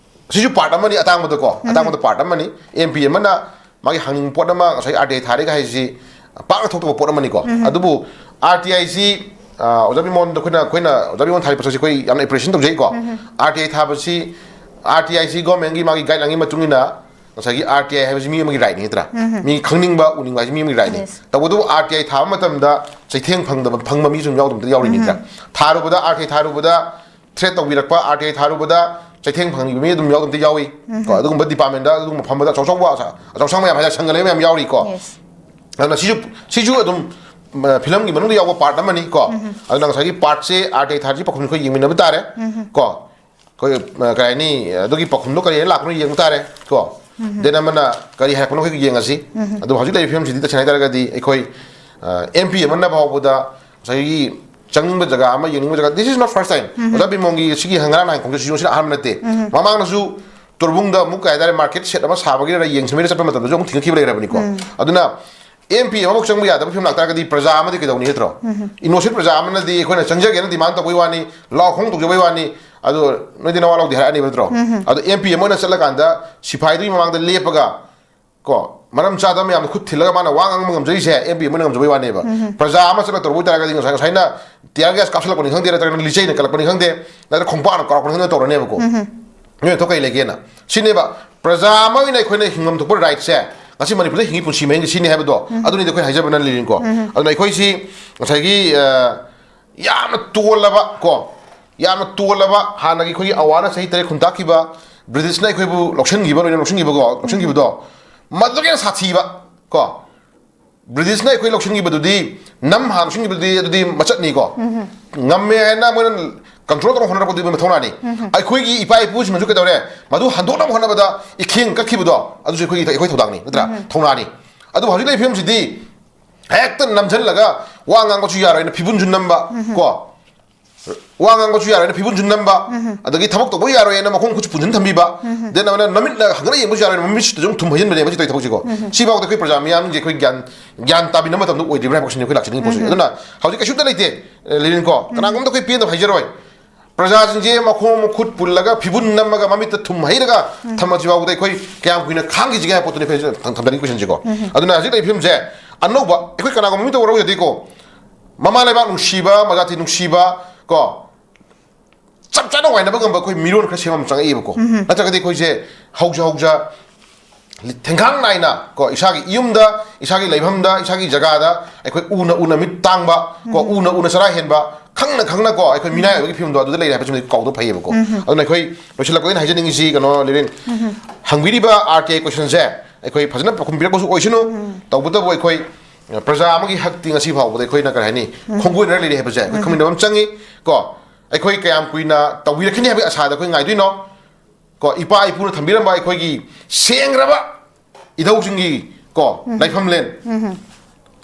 ꯁꯤꯁꯨ ꯄꯥꯔꯠ ꯑꯃꯅꯤ, ꯑꯇꯥꯡꯕꯗꯀꯣ, ꯑꯇꯥꯡꯕꯗ ꯄꯥꯔꯠ ꯑꯃꯅꯤ꯫ ꯑꯦꯝ ꯄꯤ ꯑꯃꯅ ꯃꯥꯒꯤ ꯍꯪꯅꯤꯡꯕ ꯄꯣꯠ ꯑꯃ, ꯉꯁꯥꯏ ꯑꯥꯔ ꯇꯤ ꯑꯥꯏ ꯊꯥꯔꯦꯒ ꯍꯥꯏꯁꯤ ꯄꯥꯛꯅ ꯊꯣꯛꯇꯕ ꯄꯣꯠ ꯑꯃꯅꯤꯀꯣ꯫ ꯑꯗꯨꯕꯨ ꯑꯥꯔ ꯇꯤ ꯑꯥꯏꯁꯤ, ꯑ, ꯑꯣꯖꯥ ꯕꯤꯃꯣꯟꯗ ꯑꯩꯈꯣꯏꯅ, ꯑꯩꯈꯣꯏꯅ ꯑꯣꯖꯥ ꯕꯤꯃꯣꯟ ꯊꯥꯔꯤ ꯄꯣꯠꯁꯛꯁꯤ ꯑꯩꯈꯣꯏ ꯌꯥꯝꯅ ꯑꯦꯄ꯭ꯔꯤꯁꯤꯌꯦꯁꯟ ꯇꯧꯖꯩꯀꯣ꯫ ꯑꯥꯔ ꯇꯤ ꯑꯥꯏ ꯊꯥꯕꯁꯤ, ꯑꯥꯔ ꯇꯤ ꯑꯥꯏꯁꯤ ꯒꯣꯔꯃꯦꯟꯒꯤ ꯃꯥꯒꯤ ꯒꯥꯏꯗꯂꯥꯏꯟꯒꯤ ꯃꯇꯨꯡ ꯏꯟꯅ ꯉꯁꯥꯏꯒꯤ ꯑꯥꯔ ꯇꯤ ꯑꯥꯏ ꯍꯥꯏꯕꯁꯤ ꯃꯤ ꯑꯃꯒꯤ ꯔꯥꯏꯠꯅꯤ, ꯅꯠꯇ꯭ꯔꯥ? ꯃꯤ ꯈꯪꯅꯤꯡꯕ, ꯎꯅꯤꯡꯕ ꯍꯥꯏꯁꯤ ꯃꯤ ꯑꯃꯒꯤ ꯔꯥꯏꯠꯅꯤ꯫ Yes. ꯇꯧꯕꯇꯕꯨ ꯑꯥꯔ ꯇꯤ ꯑꯥꯏ ꯊꯥꯕ ꯃꯇꯝꯗ ꯆꯩꯊꯦꯡ ꯐꯪꯗꯕ, ꯐꯪꯕ ꯃꯤꯁꯨ ꯑꯗꯨꯝ ꯌꯥꯎꯗꯕ ꯌꯥꯎꯔꯤꯅꯤ, ꯅꯠꯇ꯭ꯔꯥ? ꯊꯥꯔꯨꯕꯗ, ꯑꯥꯔ ꯇꯤ ꯑꯥꯏ ꯊꯥꯔꯨꯕꯗ ꯊ꯭ꯔꯦꯠ ꯇꯧꯕꯤꯔꯛꯄ, ꯑꯥꯔ ꯇꯤ ꯑꯥꯏ ꯊꯥꯔꯨꯕꯗ ꯆꯩꯊꯦꯡ ꯐꯪꯕ ꯃꯤ ꯑꯗꯨꯝ ꯌꯥꯎꯗꯤ ꯌꯥꯎꯏ꯫ ꯀꯣ, ꯑꯗꯨꯒꯨꯝꯕ ꯗꯤꯄꯥꯔꯠꯃꯦꯟꯗ ꯑꯗꯨꯒꯨꯝꯕ ꯐꯝꯕꯗ ꯑꯆꯧ ꯑꯆꯧꯕ ꯑꯆꯧ ꯑꯁꯥꯡ ꯃꯌꯥꯝ ꯍꯥꯏꯇꯥꯔꯦ, ꯁꯪꯒ ꯂꯩꯕ ꯃꯌꯥꯝ ꯌꯥꯎꯔꯤꯀꯣ꯫ Yes. ꯑꯗꯨꯅ ꯁꯤꯁꯨ ꯁꯤꯁꯨ ꯑꯗꯨꯝ ꯐꯤꯂꯝꯒꯤ ꯃꯅꯨꯡꯗ ꯌꯥꯎꯕ ꯄꯥꯔꯠ ꯑꯃꯅꯤ ꯀꯣ꯫ ꯑꯗꯨꯅ ꯉꯁꯥꯏꯒꯤ ꯄꯥꯔꯠꯁꯦ ꯑꯥꯔ ꯇꯤ ꯑꯥꯏ ꯊꯥꯔꯇꯤ ꯄꯥꯎꯈꯨꯝ ꯑꯩꯈꯣꯏ ꯌꯦꯡꯃꯤꯟꯅꯕ ꯇꯥꯔꯦ ꯀꯣ꯫ ꯑꯩꯈꯣꯏ ꯀꯔꯤ ꯍꯥꯏꯅꯤ, ꯑꯗꯨꯒꯤ ꯄꯥꯎꯈꯨꯝꯗꯣ ꯀꯔꯤ ꯍꯥꯏꯅ ꯂꯥꯛꯄꯅꯣ ꯌꯦꯡꯕ ꯇꯥꯔꯦ ꯀꯣ꯫ ꯗꯦꯟ ꯑꯃꯅ ꯀꯔꯤ ꯍꯥꯏꯔꯛꯄꯅꯣ ꯑꯩꯈꯣꯏ ꯌꯦꯡꯉꯁꯤ꯫ ꯑꯗꯨ ꯍꯧꯖꯤꯛ ꯂꯩꯔꯤꯕ ꯐꯤꯕꯝꯁꯤꯗꯤ ꯇꯁꯦꯡꯅ ꯍꯥꯏꯇꯥꯔꯒꯗꯤ ꯑꯩꯈꯣꯏ ꯑꯦꯝ ꯄꯤ ꯑꯃꯅ ꯐꯥꯎꯕꯗ ꯉꯁꯥꯏꯒꯤ ꯆꯪꯅꯤꯡꯕ ꯖꯒꯥ ꯑꯃ, ꯌꯦꯡꯅꯤꯡꯕ ꯖꯒꯥ, this is not first time꯫ ꯑꯣꯖꯥ ꯕꯤꯃꯣꯟꯒꯤ ꯁꯤꯒꯤ ꯉꯔꯥꯡ ꯅꯍꯥꯟ ꯈꯣꯡꯆꯠꯁꯤꯁꯨ ꯁꯤꯅ ꯑꯍꯥꯟꯕ ꯅꯠꯇꯦ꯫ ꯃꯃꯥꯡꯗꯁꯨ ꯇꯣꯔꯕꯨꯡꯗ ꯑꯃꯨꯛ ꯀꯩ ꯍꯥꯏꯇꯥꯔꯦ, ꯃꯥꯔꯀꯦꯠ ꯁꯦꯠ ꯑꯃ ꯁꯥꯕꯒꯤꯔ ꯌꯦꯡꯁꯤꯟꯕꯒꯤꯔ ꯆꯠꯄ ꯃꯇꯝꯗꯁꯨ ꯑꯃꯨꯛ ꯊꯤꯡꯒꯠꯈꯤꯕ ꯂꯩꯔꯕꯅꯤꯀꯣ꯫ ꯑꯗꯨꯅ ꯑꯦꯝ ꯄꯤ ꯑꯃꯐꯥꯎ ꯆꯪꯕ ꯌꯥꯗꯕ ꯐꯤꯕꯝ ꯂꯥꯛꯇꯥꯔꯒꯗꯤ ꯄ꯭ꯔꯖꯥ ꯑꯃꯗꯤ ꯀꯩꯗꯧꯅꯤ, ꯅꯠꯇ꯭ꯔꯣ? ꯏꯅꯣꯁꯦꯟ ꯄ꯭ꯔꯖꯥ ꯑꯃꯅꯗꯤ ꯑꯩꯈꯣꯏꯅ ꯆꯪꯖꯒꯦꯅ ꯗꯤꯃꯥꯟ ꯇꯧꯕꯩ ꯋꯥꯅꯤ, ꯂꯥꯎ ꯈꯣꯡ ꯇꯧꯖꯕꯩ ꯋꯥꯅꯤ, ꯑꯗꯣ ꯅꯣꯏꯗꯤ ꯅꯋꯥ ꯂꯧꯗꯦ ꯍꯥꯏꯔꯛꯑꯅꯤ, ꯅꯠꯇ꯭ꯔꯣ? ꯑꯗꯣ ꯑꯦꯝ ꯄꯤ ꯑꯃ ꯑꯣꯏꯅ ꯆꯠꯂꯀꯥꯟꯗ ꯁꯤꯐꯥꯏꯗꯨꯒꯤ ꯃꯃꯥꯡꯗ ꯂꯦꯞꯄꯒ ꯀꯣ, ꯃꯔꯝ ꯆꯥꯗꯕ ꯃꯌꯥꯝꯗ ꯈꯨꯠ ꯊꯤꯜꯂꯒ ꯃꯥꯅ ꯋꯥ ꯉꯥꯡꯕ ꯉꯝꯖꯔꯤꯁꯦ ꯑꯦꯝ ꯄꯤ ꯑꯃꯅ ꯉꯝꯖꯕꯩ ꯋꯥꯅꯦꯕ꯫ ꯄ꯭ꯔꯖꯥ ꯑꯃ ꯆꯠꯂ ꯇꯧꯔꯨꯕ ꯑꯣꯏꯇꯥꯔꯒꯗꯤ ꯉꯁꯥꯏ, ꯉꯁꯥꯏꯅ ꯇꯤꯌꯥꯔ ꯒ꯭ꯌꯥꯁ ꯀꯥꯞꯁꯤꯜꯂꯛꯄꯅꯤ ꯈꯪꯗꯦ, ꯅꯠꯇ꯭ꯔꯒꯅ ꯂꯤꯆꯩꯅ ꯀꯜꯂꯛꯄꯅꯤ ꯈꯪꯗꯦ, ꯅꯠꯇ꯭ꯔꯒ ꯈꯣꯡꯄꯥꯛꯅ ꯀꯥꯎꯔꯛꯄꯅꯤ ꯈꯪꯗꯦ ꯇꯧꯔꯅꯦꯕꯀꯣ꯫ ꯅꯣꯏ ꯊꯣꯛ ꯀꯩ ꯂꯩꯒꯦꯅ? ꯁꯤꯅꯦꯕ ꯄ꯭ꯔꯖꯥ ꯑꯃ ꯑꯣꯏꯅ ꯑꯩꯈꯣꯏꯅ ꯍꯤꯡꯐꯝ ꯊꯣꯛꯄ ꯔꯥꯏꯠꯁꯦ, ꯉꯁꯤ ꯃꯅꯤꯄꯨꯔꯗ ꯍꯤꯡꯉꯤ ꯄꯨꯟꯁꯤ ꯃꯍꯤꯡꯁꯦ ꯁꯤꯅꯤ ꯍꯥꯏꯕꯗꯣ, ꯑꯗꯨꯅꯤꯗꯤ ꯑꯩꯈꯣꯏꯅ ꯍꯥꯏꯖꯕꯅ ꯂꯤꯔꯤꯅꯤꯀꯣ꯫ ꯑꯗꯨꯅ ꯑꯩꯈꯣꯏꯁꯤ ꯉꯁꯥꯏꯒꯤ, ꯑ, ꯌꯥꯝꯅ ꯇꯣꯜꯂꯕ ꯀꯣ, ꯌꯥꯝꯅ ꯇꯣꯜꯂꯕ, ꯍꯥꯟꯅꯒꯤ ꯑꯩꯈꯣꯏꯒꯤ ꯑꯋꯥꯅ ꯆꯍꯤ ꯇꯔꯦꯠ ꯈꯨꯟꯇꯥꯛꯈꯤꯕ, ꯕ꯭ꯔꯤꯇꯤꯁꯅ ꯑꯩꯈꯣꯏꯕꯨ ꯂꯧꯁꯤꯟꯈꯤꯕ, ꯂꯣꯏꯅ ꯂꯧꯁꯤꯟꯈꯤꯕꯀꯣ, ꯂꯧꯁꯤꯟꯈꯤꯕꯗꯣ, ꯃꯗꯨꯗꯒꯤ ꯍꯦꯟꯅ ꯁꯥꯊꯤꯕ ꯀꯣ, ꯕ꯭ꯔꯤꯇꯤꯁꯅ ꯑꯩꯈꯣꯏ ꯂꯧꯁꯤꯟꯈꯤꯕꯗꯨꯗꯤ, ꯅꯝ ꯍꯥꯟꯅ ꯂꯧꯁꯤꯟꯈꯤꯕꯗꯨꯗꯤ ꯑꯗꯨꯗꯤ ꯃꯆꯠꯅꯤꯀꯣ꯫ ꯉꯝꯃꯦ ꯍꯥꯏꯅ ꯃꯣꯏꯅ ꯀꯟꯇ꯭ꯔꯣꯜ ꯇꯧꯅꯕ ꯍꯣꯠꯅꯔꯛꯄꯗꯨꯗꯤ ꯃꯣꯏ ꯃꯊꯧꯅꯥꯅꯤ꯫ ꯑꯩꯈꯣꯏꯒꯤ ꯏꯄꯥ ꯏꯄꯨꯁꯤꯡꯅꯁꯨ ꯀꯩꯗꯧꯔꯦ, ꯃꯗꯨ ꯍꯟꯗꯣꯛꯅꯕ ꯍꯣꯠꯅꯕꯗ ꯏꯈꯦꯡ ꯀꯛꯈꯤꯕꯗꯣ, ꯑꯗꯨꯁꯨ ꯑꯩꯈꯣꯏꯒꯤ, ꯑꯩꯈꯣꯏ ꯊꯧꯗꯥꯡꯅꯤ, ꯅꯠꯇ꯭ꯔꯥ? ꯊꯧꯅꯥꯅꯤ꯫ ꯑꯗꯨꯕꯨ ꯍꯧꯖꯤꯛ ꯂꯩꯔꯤꯕ ꯐꯤꯕꯝꯁꯤꯗꯤ ꯍꯦꯛꯇ ꯅꯝꯁꯤꯜꯂꯒ ꯋꯥ ꯉꯥꯡꯕꯁꯨ ꯌꯥꯔꯣꯏꯅ ꯐꯤꯕꯨꯟꯁꯨ ꯅꯝꯕ ꯀꯣ, ꯋꯥ ꯉꯥꯡꯕꯁꯨ ꯌꯥꯔꯣꯏꯅ ꯐꯤꯕꯨꯟꯁꯨ ꯅꯝꯕ, ꯑꯗꯒꯤ ꯊꯕꯛ ꯇꯧꯕ ꯌꯥꯔꯣꯏꯅ ꯃꯈꯣꯡ ꯈꯨꯠꯁꯨ ꯄꯨꯟꯁꯤꯟ ꯊꯝꯕꯤꯕ, ꯗꯦꯟ ꯑꯃꯅ ꯅꯃꯤꯠꯅ ꯍꯪꯒꯠꯅ ꯌꯦꯡꯕꯁꯨ ꯌꯥꯔꯣꯏꯅ ꯃꯃꯤꯠꯁꯤꯗ ꯁꯨꯝ ꯊꯨꯝ ꯍꯩꯖꯤꯟꯕꯅꯦꯕ ꯁꯤ ꯇꯧꯔꯤ ꯊꯕꯛꯁꯤꯀꯣ꯫ ꯁꯤꯐꯥꯎꯗ ꯑꯩꯈꯣꯏ ꯄ꯭ꯔꯖꯥ ꯃꯤꯌꯥꯝꯁꯦ ꯑꯩꯈꯣꯏ ꯒ꯭ꯌꯥꯟ, ꯒ꯭ꯌꯥꯟ ꯇꯥꯕꯤꯅꯕ ꯃꯇꯝꯗ ꯑꯣꯏꯗ꯭ꯔꯤꯕ꯭ꯔꯥ ꯍꯥꯏꯕ ꯀꯣꯏꯁꯟꯁꯦ ꯑꯩꯈꯣꯏ ꯂꯥꯛꯆꯅꯤꯡꯉꯤ ꯄꯣꯠꯁꯦ꯫ ꯑꯗꯨꯅ ꯍꯧꯖꯤꯛ ꯀꯩꯁꯨꯝꯇ ꯂꯩꯇꯦ, ꯑ, ꯂꯤꯂꯤꯟꯀꯣ, ꯀꯅꯥꯒꯨꯝꯕꯗ ꯑꯩꯈꯣꯏ ꯄꯦꯟꯗꯕ ꯍꯥꯏꯖꯔꯣꯏ꯫ ꯄ꯭ꯔꯖꯥꯁꯤꯡꯁꯦ ꯃꯈꯣꯡ ꯃꯈꯨꯠ ꯄꯨꯜꯂꯒ ꯐꯤꯕꯨꯟ ꯅꯝꯃꯒ ꯃꯃꯤꯠꯇ ꯊꯨꯝ ꯍꯩꯔꯒ ꯊꯝꯃꯁꯤ ꯐꯥꯎꯕꯗ ꯑꯩꯈꯣꯏ ꯀꯌꯥꯝ ꯀꯨꯏꯅ ꯈꯥꯡꯈꯤꯁꯤꯒꯦ ꯍꯥꯏꯕ ꯄꯣꯠꯇꯨꯅꯤ ꯑꯩꯈꯣꯏ ꯊꯝ-, ꯊꯝꯖꯅꯤꯡꯉꯤ ꯀꯣꯏꯁꯟꯁꯦꯀꯣ꯫ ꯑꯗꯨꯅ ꯍꯧꯖꯤꯛ ꯂꯩꯔꯤꯕ ꯐꯤꯕꯝꯁꯦ ꯑꯅꯧꯕ ꯑꯩꯈꯣꯏ ꯀꯅꯥꯒꯨꯝꯕ ꯃꯤꯇ ꯋꯥꯔꯧꯖꯗꯦꯀꯣ꯫ ꯃꯃꯥ ꯂꯩꯕꯥꯛ ꯅꯨꯡꯁꯤꯕ, ꯃꯖꯥꯇꯤ ꯅꯨꯡꯁꯤꯕ ꯀꯣ, ꯆꯞ ꯆꯥꯅ ꯋꯥꯏꯅꯕ ꯉꯝꯕ ꯑꯩꯈꯣꯏ ꯃꯤꯔꯣꯟ ꯈꯔ ꯁꯦꯝꯕ ꯑꯃ ꯆꯪꯉꯛꯑꯦꯕꯀꯣ꯫ ꯅꯠꯇ꯭ꯔꯒꯗꯤ ꯑꯩꯈꯣꯏꯁꯦ ꯍꯧꯖ ꯍꯧꯖ ꯊꯦꯡꯈꯥꯡ ꯅꯥꯏꯅ ꯀꯣ, ꯏꯁꯥꯒꯤ ꯌꯨꯝꯗ, ꯏꯁꯥꯒꯤ ꯂꯩꯐꯝꯗ, ꯏꯁꯥꯒꯤ ꯖꯒꯥꯗ ꯑꯩꯈꯣꯏ ꯎꯅ ꯎꯅ ꯃꯤꯠ ꯇꯥꯡꯕ ꯀꯣ, ꯎꯅ ꯎꯅ ꯆꯔꯥ ꯍꯦꯟꯕ ꯈꯪꯅ ꯈꯪꯅꯀꯣ ꯑꯩꯈꯣꯏ ꯃꯤꯅꯥꯏ ꯑꯣꯏꯕꯒꯤ ꯐꯤꯕꯝꯗꯣ ꯑꯗꯨꯗ ꯂꯩꯔꯦ ꯍꯥꯏꯕꯁꯤꯃꯗꯤ ꯀꯥꯎꯗꯕ ꯐꯩꯌꯦꯕꯀꯣ꯫ ꯑꯗꯨꯅ ꯑꯩꯈꯣꯏ ꯂꯣꯏꯁꯤꯜꯂꯛꯄꯗ ꯑꯩꯅ ꯍꯥꯏꯖꯅꯤꯡꯉꯤꯁꯤ ꯀꯩꯅꯣ, ꯂꯤꯔꯤꯟ, ꯍꯪꯕꯤꯔꯤꯕ R T I questionꯁꯦ ꯑꯩꯈꯣꯏ ꯐꯖꯅ ꯈꯨꯝꯕꯤꯔꯛꯄꯁꯨ ꯑꯣꯏꯁꯅꯨ꯫ ꯇꯧꯕꯇꯕꯨ ꯑꯩꯈꯣꯏ ꯄ꯭ꯔꯖꯥ ꯑꯃꯒꯤ ꯍꯛꯇꯤ ꯉꯁꯤ ꯐꯥꯎꯕꯗ ꯑꯩꯈꯣꯏꯅ ꯀꯔꯤ ꯍꯥꯏꯅꯤ, ꯈꯣꯡꯒꯣꯏꯅꯔ ꯂꯩꯔꯤ ꯍꯥꯏꯕꯁꯦ ꯑꯩꯈꯣꯏ ꯈꯪꯃꯤꯟꯅꯕ ꯑꯃ ꯆꯪꯉꯤ ꯀꯣ꯫ ꯑꯩꯈꯣꯏ ꯀꯌꯥꯝ ꯀꯨꯏꯅ ꯇꯧꯕꯤꯔꯛꯈꯤꯅꯤ ꯍꯥꯏꯕꯒꯤ ꯑꯁꯥꯗ ꯑꯩꯈꯣꯏ ꯉꯥꯏꯗꯣꯏꯅꯣ ꯀꯣ? ꯏꯄꯥ ꯏꯄꯨꯅ ꯊꯝꯕꯤꯔꯝꯕ ꯑꯩꯈꯣꯏꯒꯤ ꯁꯦꯡꯈ꯭ꯔꯕ ꯏꯙꯧꯁꯤꯡꯒꯤ ꯀꯣ ꯂꯥꯏꯐꯝꯂꯦꯟ,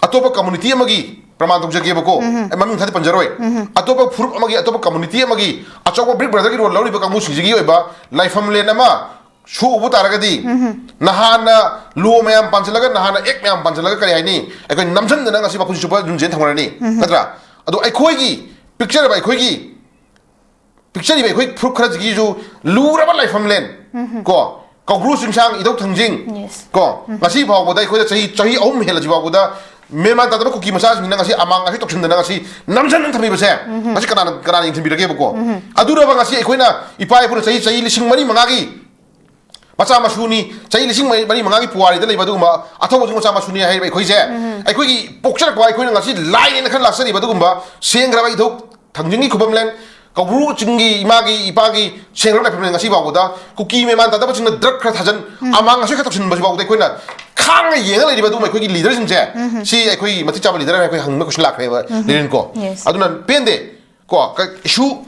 ꯑꯇꯣꯞꯄ ꯀꯝꯃꯨꯅꯤꯇꯤ ꯑꯃꯒꯤ ꯄ꯭ꯔꯃꯥꯟ ꯇꯧꯖꯒꯦꯕꯀꯣ, ꯑꯩ ꯃꯃꯤꯡ ꯈꯔꯗꯤ ꯄꯟꯖꯔꯣꯏ, ꯑꯇꯣꯞꯄ ꯐꯨꯔꯨꯞ ꯑꯃꯒꯤ, ꯑꯇꯣꯞꯄ ꯀꯝꯃꯨꯅꯤꯇꯤ ꯑꯃꯒꯤ ꯑꯆꯧꯕ Big Brotherꯒꯤ role ꯂꯧꯔꯤꯕ ꯀꯥꯡꯕꯨꯁꯤꯡꯁꯤꯒꯤ ꯑꯣꯏꯕ ꯂꯥꯏꯐꯝꯂꯦꯟ ꯑꯃ ꯁꯣꯛꯎꯕ ꯇꯥꯔꯒꯗꯤ, ꯅꯍꯥꯟꯅ law ꯃꯌꯥꯝ ꯄꯥꯟꯁꯤꯜꯂꯒ, ꯅꯍꯥꯟꯅ act ꯃꯌꯥꯝ ꯄꯥꯟꯁꯤꯜꯂꯒ, ꯀꯔꯤ ꯍꯥꯏꯅꯤ, ꯑꯩꯈꯣꯏ ꯅꯝꯁꯤꯟꯗꯅ ꯉꯁꯤ ꯃꯄꯨꯟꯁꯤ ꯆꯨꯞꯄ ꯑꯗꯨꯝ ꯖꯦꯜ ꯊꯝꯈ꯭ꯔꯅꯤ, ꯅꯠꯇ꯭ꯔꯥ? ꯑꯗꯣ ꯑꯩꯈꯣꯏꯒꯤ ꯄꯤꯛꯆꯔꯤꯕ, ꯑꯩꯈꯣꯏꯒꯤ ꯄꯤꯛꯆꯔꯤꯕ ꯑꯩꯈꯣꯏ ꯐꯨꯔꯨꯞ ꯈꯔꯁꯤꯒꯤꯁꯨ ꯂꯨꯔꯕ ꯂꯥꯏꯐꯝꯂꯦꯟ ꯀꯣ, ꯀꯧꯕ꯭ꯔꯨ ꯆꯤꯡꯁꯥꯡ, ꯏꯙꯧ ꯊꯥꯡꯖꯤꯡ ꯀꯣ, ꯉꯁꯤ ꯐꯥꯎꯕꯗ ꯑꯩꯈꯣꯏꯗ ꯆꯍꯤ, ꯆꯍꯤ ꯑꯍꯨꯝ ꯍꯦꯜꯂꯁꯤ ꯐꯥꯎꯕꯗ ꯃꯦꯟꯃꯥꯟ ꯇꯥꯗꯕ ꯀꯨꯀꯤ ꯃꯆꯥꯁꯤꯡꯁꯤꯅ ꯉꯁꯤ ꯑꯃꯥꯡ ꯑꯁꯤ ꯇꯧꯁꯤꯟꯗꯅ ꯉꯁꯤ ꯅꯝꯁꯤꯟꯗꯅ ꯊꯝꯕꯤꯕꯁꯦ ꯉꯁꯤ ꯀꯅꯥꯅ, ꯀꯅꯥꯅ ꯌꯦꯡꯁꯤꯟꯕꯤꯔꯒꯦꯕꯀꯣ? ꯑꯗꯨꯔꯕ ꯉꯁꯤ ꯑꯩꯈꯣꯏꯅ ꯏꯄꯥ ꯏꯄꯨꯅ ꯆꯍꯤ, ꯆꯍꯤ ꯂꯤꯁꯤꯡ ꯃꯔꯤ ꯃꯉꯥꯒꯤ ꯃꯆꯥ ꯃꯁꯨꯅꯤ, ꯆꯍꯤ ꯂꯤꯁꯤꯡ ꯃꯔꯤ, ꯃꯔꯤ ꯃꯉꯥꯒꯤ ꯄꯨꯋꯥꯔꯤꯗ ꯂꯩꯕ ꯑꯗꯨꯒꯨꯝꯕ ꯑꯊꯧꯕꯁꯤꯡ ꯃꯆꯥ ꯃꯁꯨꯅꯤ ꯍꯥꯏꯔꯤꯕ ꯑꯩꯈꯣꯏꯁꯦ, ꯑꯩꯈꯣꯏꯒꯤ ꯄꯣꯛꯆꯔꯛꯄ, ꯑꯩꯈꯣꯏꯅ ꯉꯁꯤ ꯂꯥꯏꯅꯦꯅ ꯈꯔ ꯂꯥꯠꯆꯔꯤꯕ ꯑꯗꯨꯒꯨꯝꯕ ꯁꯦꯡꯈ꯭ꯔꯕ ꯏꯙꯧ ꯊꯥꯡꯖꯤꯡꯒꯤ ꯈꯨꯕꯝꯂꯦꯟ, ꯀꯧꯕ꯭ꯔꯨ ꯆꯤꯡꯒꯤ ꯏꯃꯥꯒꯤ, ꯏꯄꯥꯒꯤ ꯁꯦꯡꯈ꯭ꯔꯕ ꯂꯥꯏꯐꯝꯂꯦꯟ ꯉꯁꯤ ꯐꯥꯎꯕꯗ ꯀꯨꯀꯤ ꯃꯦꯟꯃꯥꯟ ꯇꯥꯗꯕꯁꯤꯡꯅ drug ꯈꯔ ꯊꯥꯖꯟ, ꯑꯃꯥꯡ ꯑꯁꯣꯏ ꯈꯔ ꯇꯧꯁꯤꯟꯕꯁꯤ ꯐꯥꯎꯕꯗ ꯑꯩꯈꯣꯏꯅ ꯈꯥꯡꯉ ꯌꯦꯡꯉ ꯂꯩꯔꯤꯕ ꯑꯗꯨꯒꯨꯝꯕ ꯑꯩꯈꯣꯏꯒꯤ leaderꯁꯤꯡꯁꯦ, ꯁꯤ ꯑꯩꯈꯣꯏ ꯃꯇꯤꯛ ꯆꯥꯕ leader ꯍꯥꯏꯅ ꯑꯩꯈꯣꯏ ꯍꯪꯅꯤꯡꯕ question ꯂꯥꯛꯈ꯭ꯔꯦꯕ, ꯂꯤꯔꯤꯟꯀꯣ꯫ ꯑꯗꯨꯅ ꯄꯦꯟꯗꯦ ꯀꯣ, ꯀ-, issue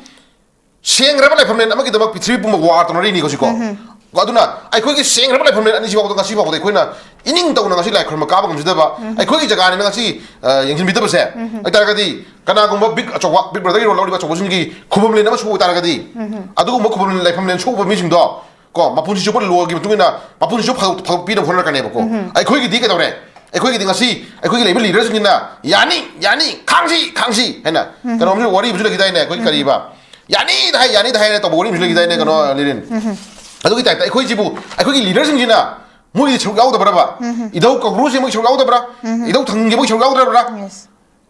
ꯁꯦꯡꯈ꯭ꯔꯕ ꯂꯥꯏꯐꯝꯂꯦꯟ ꯑꯃꯒꯤꯗꯃꯛ ꯄ꯭ꯔꯤꯊꯤꯕꯤ ꯄꯨꯝꯕ war ꯇꯧꯅꯔꯤꯅꯤꯀꯣ ꯁꯤꯀꯣ꯫ ꯑꯗꯨꯅ ꯑꯩꯈꯣꯏꯒꯤ ꯁꯦꯡꯈ꯭ꯔꯕ ꯂꯥꯏꯐꯝꯂꯦꯟ ꯑꯅꯤꯁꯤ ꯐꯥꯎꯗ, ꯉꯁꯤ ꯐꯥꯎꯕꯗ ꯑꯩꯈꯣꯏꯅ ꯏꯅꯤꯡ ꯇꯧꯅ ꯉꯁꯤ ꯂꯥꯏ ꯈꯨꯔꯨꯝꯕ ꯀꯥꯕ ꯉꯝꯖꯗꯕ, ꯑꯩꯈꯣꯏꯒꯤ ꯖꯒꯥꯅꯤꯅ ꯉꯁꯤ, ꯑ, ꯌꯦꯡꯁꯤꯟꯕꯤꯗꯕꯁꯦ ꯑꯣꯏꯇꯥꯔꯒꯗꯤ, ꯀꯅꯥꯒꯨꯝꯕ big ꯑꯆꯧꯕ, Big Brotherꯒꯤ role ꯂꯧꯔꯤꯕ ꯑꯆꯧꯕꯁꯤꯡꯒꯤ ꯈꯨꯕꯝꯂꯦꯟ ꯑꯃ ꯁꯣꯛꯄ ꯑꯣꯏꯇꯥꯔꯒꯗꯤ, ꯑꯗꯨꯒꯨꯝꯕ ꯈꯨꯕꯝꯂꯦꯟ, ꯂꯥꯏꯐꯝꯂꯦꯟ ꯁꯣꯛꯄ ꯃꯤꯁꯤꯡꯗꯣ ꯀꯣ, ꯃꯄꯨꯟꯁꯤ ꯆꯨꯞꯄ lawꯒꯤ ꯃꯇꯨꯡ ꯏꯟꯅ ꯃꯄꯨꯟꯁꯤ ꯆꯨꯞꯄ ꯐꯥꯗꯣꯛ-, ꯐꯥꯗꯣꯛꯄꯤꯅꯕ ꯍꯣꯠꯅꯔꯛꯀꯅꯦꯕꯀꯣ꯫ ꯑꯩꯈꯣꯏꯒꯤꯗꯤ ꯀꯩꯗꯧꯔꯦ? ꯑꯩꯈꯣꯏꯒꯤꯗꯤ ꯉꯁꯤ ꯑꯩꯈꯣꯏꯒꯤ ꯂꯩꯕ leaderꯁꯤꯡꯁꯤꯅ "ꯌꯥꯅꯤ, ꯌꯥꯅꯤ, ꯈꯥꯡꯁꯤ, ꯈꯥꯡꯁꯤ" ꯍꯥꯏꯅ ꯀꯩꯅꯣꯝꯁꯨ ꯋꯥꯔꯤ ꯑꯃꯁꯨ ꯂꯩꯈꯤꯗꯥꯏꯅꯦ, ꯑꯩꯈꯣꯏ ꯀꯔꯤꯕ? "ꯌꯥꯅꯤꯗ ꯍꯥꯏ, ꯌꯥꯅꯤꯗ ꯍꯥꯏ" ꯍꯥꯏꯅ ꯇꯧꯕ ꯋꯥꯔꯤ ꯑꯃꯁꯨ ꯂꯩꯈꯤꯗꯥꯏꯅꯦ, ꯀꯩꯅꯣ, ꯂꯤꯔꯤꯟ? ꯑꯗꯨꯒꯤ typeꯇ ꯑꯩꯈꯣꯏꯁꯤꯕꯨ, ꯑꯩꯈꯣꯏꯒꯤ leaderꯁꯤꯡꯁꯤꯅ ꯃꯣꯏꯒꯤ ꯁꯔꯨꯛ ꯌꯥꯎꯗꯕ꯭ꯔꯕ? ꯏꯙꯧ ꯀꯧꯕ꯭ꯔꯨꯁꯦ ꯃꯣꯏꯒꯤ ꯁꯔꯨꯛ ꯌꯥꯎꯗꯕ꯭ꯔꯥ? ꯏꯙꯧ ꯊꯥꯡꯖꯤꯡꯁꯦ ꯃꯣꯏꯒꯤ ꯁꯔꯨꯛ ꯌꯥꯎꯗꯕ꯭ꯔꯥ? Yes.